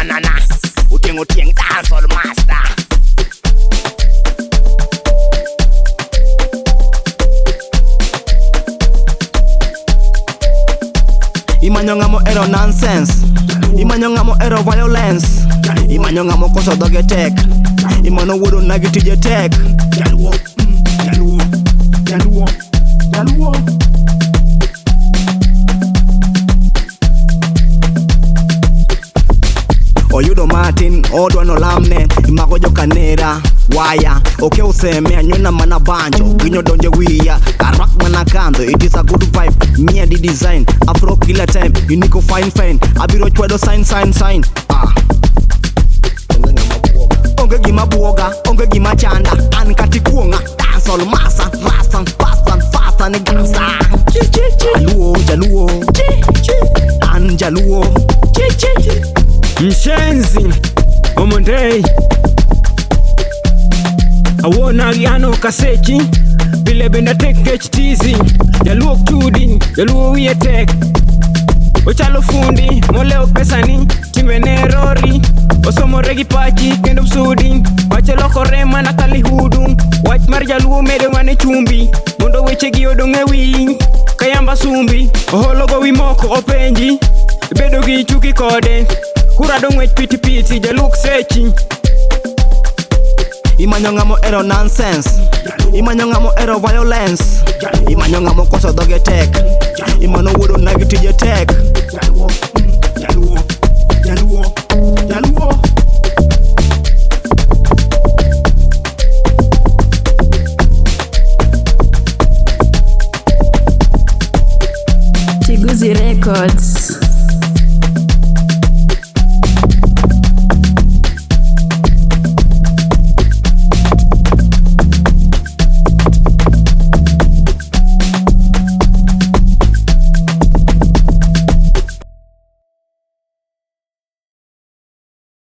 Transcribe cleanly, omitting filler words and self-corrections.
na na. Otieng' otieng' dancehall master. Imanyo ng'amo ero nonsense. Imanyo ng'amo ero violence. Imanyo ng'amo koso dhoge tek. Imano wuodo nagi tije tek. Jaluo, Jaluo, Jaluo, Jaluo. Oyudo matin odwa nolamne. Imago jokanera waya. Oke useme anywena mana banjo. Ginyo donje wiya. Arwak mana kandho. It is a good vibe. Mia di design. Afro killer time. Unico fine fine. Abiro chwedo sign sign sign. Ah. Onge gima buoga, onge gima chanda. An kati kuong'a, dancehall masa, rasan, fasan, fasan, gangsta. Jaluo, jaluo, an jaluo. Mshenzi Omondei Awuona gi an ok asechi. Pile bende atek kech tizi. Jaluo ok chudi, jaluo wiye tek. Ochalo fundi molewo pesani, timbene rori. Osomore gi pachi kendo msudi. Pache lokore mana ka lihudu. Wach mar jaluo medo mana chumbi, mondo wechegi odong' e wiyi. Kayamba sumbi, oholo gowi moko openji. Ibedo gi chuki kode. Kurado ng'wech piti piti, jaluo ok sechi. Imanyo ng'amo ero nonsense. Imanyo ng'amo ero violence. Imanyo ng'amo koso dhoge tek. Imano wuodo nagi tije tek. Jaluo, Jaluo, Jaluo, Jaluo. Chiguzi Records.